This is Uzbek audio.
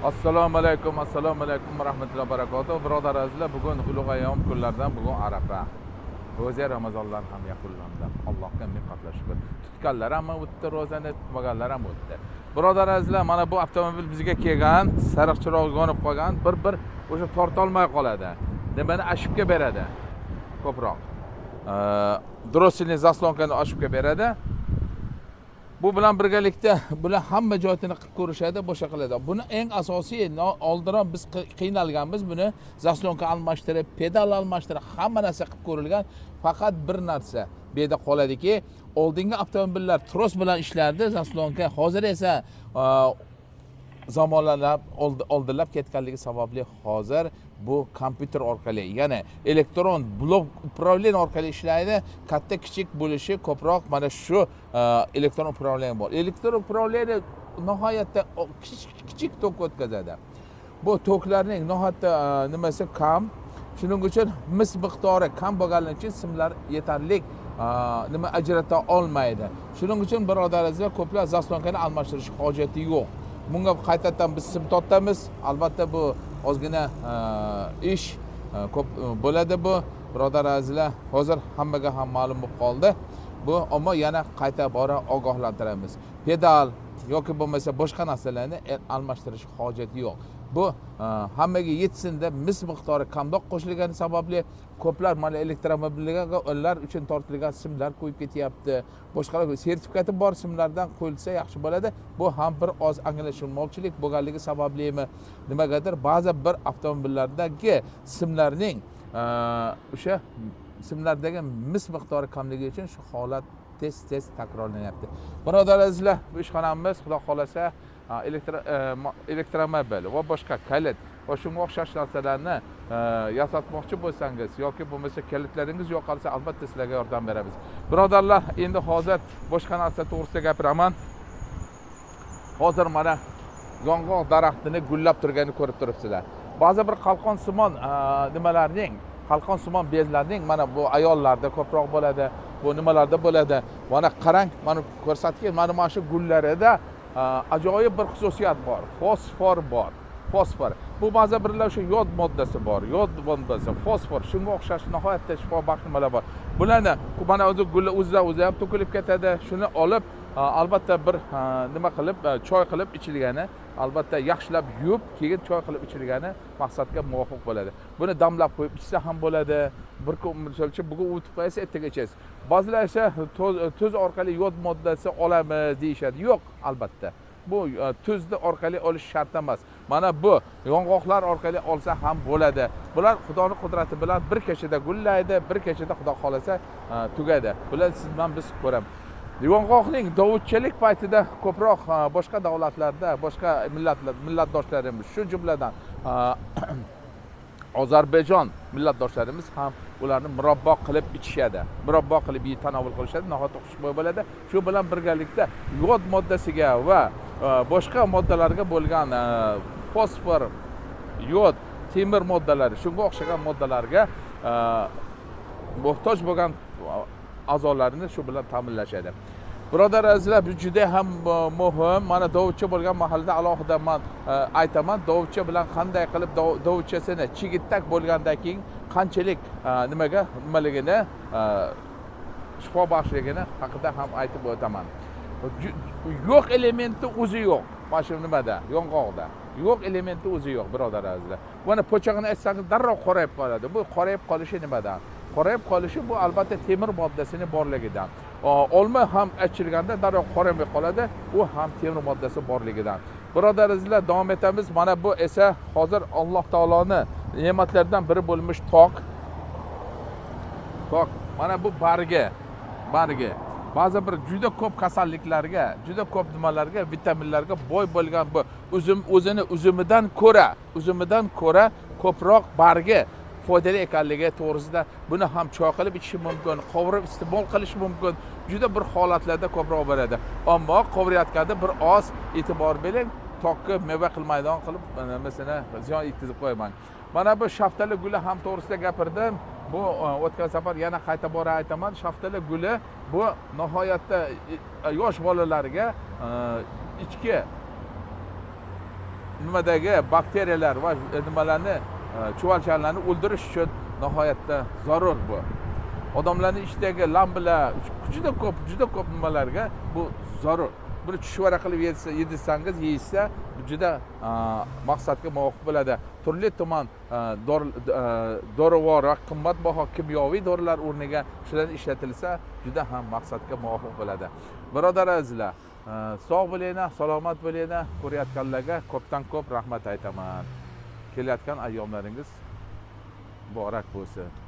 Assalomu alaykum, assalomu alaykum va rahmatullohi va barakatuh. Birodar azizlar, bugun ulug' ayyom kunlardan bugun Arafa. Ro'za Ramazonlar ham yakunlandi. Allohga ming qatla shukr. Tutganlar ham o'tdi ro'zani, tutmaganlar ham o'tdi. Birodar azizlar, mana bu avtomobil bizga kelgan, sariq chiroq yonib qolgan, bir o'sha tortolmay qoladi. Nimani ошибка beradi? Ko'proq. Дроссельный заслонка ni ошибка beradi. Bu bilan birgalikda bular hamma joyini qilib ko'rishadi, boshqa qiladi. Buni eng asosiy oldinroq biz qiynalganmiz, buni заслонка almashtirib, pedal almashtirib, hamma narsa qilib ko'rilgan. Faqat bir narsa bu yerda qoladiki, oldingi avtomobillar tros bilan ishlardi, заслонка. Hozir esa zamonlar oldinlab ketganligi sababli hozir bu kompyuter orqali, ya'ni elektron blok управление orqali ishlaydi. Katta kichik bo'lishi ko'proq mana shu elektron управление bor. Elektron управление nihoyatda kichik kichik tok o'tkazadi. Bu toklarning nihoyatda nimasi kam. Shuning uchun mis miqdori kam bo'lganligi uchun simlar yetarli nima ajrata olmaydi. Shuning uchun, birodar azizlar, ko'plar заслонка ni almashtirish hojati yo'q. Bunga qaytadan biz sim tortamiz. Albatta, bu ozgina ish ko'p bo'ladi bu. Birodar azizlar, hozir hammaga ham ma'lum bo'lib qoldi bu, ammo yana qayta bora ogohlantiramiz. Pedal yoki bo'lmasa boshqa narsalarni almashtirish hojati yo'q. Bu hammaga yetsin deb mis miqdori kamroq qo'shilgani sababli ko'plar mana elektromobillarga ular uchun tortilgan simlar qo'yib ketyapti. Boshqalar sertifikati bor simlardan qo'yilsa, yaxshi bo'ladi. Bu ham bir oz anglashilmovchilik bo'lganligi sabablimi, nimagadir ba'zi bir avtomobillardagi simlarning o'sha simlardagi mis miqdori kamligi uchun shu holat tez tez takrorlanyapti. Birodar azizlar, bu ishxonamiz, xudo xohlasa, elektromobil va boshqa kalit va shunga o'xshash narsalarni yasatmoqchi bo'lsangiz yoki bo'lmasa kalitlaringiz yo'qolsa, albatta sizlarga yordam beramiz. Birodarlar, endi hozir boshqa narsa to'g'risida gapiraman. Hozir mana yong'oq daraxtini gullab turganini ko'rib turibsizlar. Ba'zi bir qalqonsimon nimalarning, qalqonsimon bezlarning, mana bu ayollarda ko'proq bo'ladi, bu nimalarda bo'ladi. Mana qarang, mana ko'rsatgan, mana shu gullarida ajoyib bir xususiyat bor, fosfor bor. Fosfor bu ba'zi birlar o'sha yod moddasi bor, yod moddasi, fosfor, shunga o'xshash nihoyatda shifobaxsh nimalar bor. Bularni mana o'zi gullar o'zidan o'zi ham to'kilib ketadi. Shuni olib, albatta bir nima qilib, choy qilib ichilgani, albatta yaxshilab yuvib, keyin choy qilib ichilgani maqsadga muvofiq bo'ladi. Buni damlab qo'yib ichsa ham bo'ladi. Bir kun, misol uchun, bugun unutib qo'yasiz, ertaga ichasiz. Ba'zilar esa tuz orqali yod moddasi olamiz deyishadi. Yo'q, albatta bu tuzni orqali olish shart emas. Mana bu yong'oqlar orqali olsa ham bo'ladi. Bular xudoni qudrati bilan bir kechada gullaydi, bir kechada, xudo xohlasa, tugaydi. Bular siz bilan biz ko'ramiz. Yong'oqning dovudchalik paytida ko'proq boshqa davlatlarda, boshqa millatlar, millatdoshlarimiz, shu jumladan Ozarbayjon millatdoshlarimiz ham ularni murabbo qilib ichishadi, murabbo qilib tanovul qilishadi. Nihoyatda xushbo'y bo'ladi. Shu bilan birgalikda yod moddasiga va boshqa moddalarga bo'lgan fosfor, yod, temir moddalari, shunga o'xshagan moddalarga muhtoj bo'lgan a'zolarini shu bilan ta'minlashadi. Birodar azizlar, bu juda ham muhim. Mana dovudcha bo'lgan mahalda alohida man aytaman, dovudcha bilan qanday qilib dovudchasini chigittak bo'lgandan keyin qanchalik nimaga nimaligini, shifobaxshligini haqida ham aytib o'taman. Yo'q elementi o'zi yo'q mana shu nimada, yong'oqda yo'q elementi o'zi yo'q. Birodar azizlar, buni po'chog'ini aytsangiz, darrov qorayib qoladi. Bu qorayib qolishi nimadan? Qorayib qolishi bu albatta temir moddasini borligidan. Olma ham achilganda darrov qoraymay qoladi, u ham temir moddasi borligidan. Birodar azizlar, davom etamiz. Mana bu esa hozir Alloh taoloni ne'matlaridan biri bo'lmish tok. Tok, mana bu bargi ba'zi bir juda ko'p kasalliklarga, juda ko'p nimalarga, vitaminlarga boy bo'lgan bu uzum. O'zini uzumidan ko'ra ko'proq bargi foydali ekanligi to'g'risida. Buni ham choy qilib ichish mumkin, qovurib iste'mol qilish mumkin. Juda bir holatlarda ko'proq bo'ladi, ammo qovurayotganda bir oz e'tibor bering, tokki meva qilmaydigan qilib nimasini ziyon yetkazib qo'ymang. Mana bu shaftali guli ham to'g'risida gapirdim bu o'tgan safar, yana qayta bora aytaman. Shaftali guli bu nihoyatda yosh bolalarga ichki Nimadagi bakteriyalar va nimalarni, chuvalchanglarni o'ldirish uchun nihoyatda zarur bu. Odamlarni ichidagi lambalar, juda ko'p, juda ko'p nimalarga bu zarur. Buni chuchvara qilib yedirsangiz, yeyishsa, juda maqsadga muvofiq bo'ladi. Turli tuman dorivor va qimmatbaho kimyoviy dorilar o'rniga shularni ishlatilsa, juda ham maqsadga muvofiq bo'ladi. Birodar azizlar, sog' bo'linglar, salomat bo'linglar. Ko'rayotganlarga ko'pdan ko'p rahmat aytaman. Kelayotgan ayyomlaringiz muborak bo'lsin.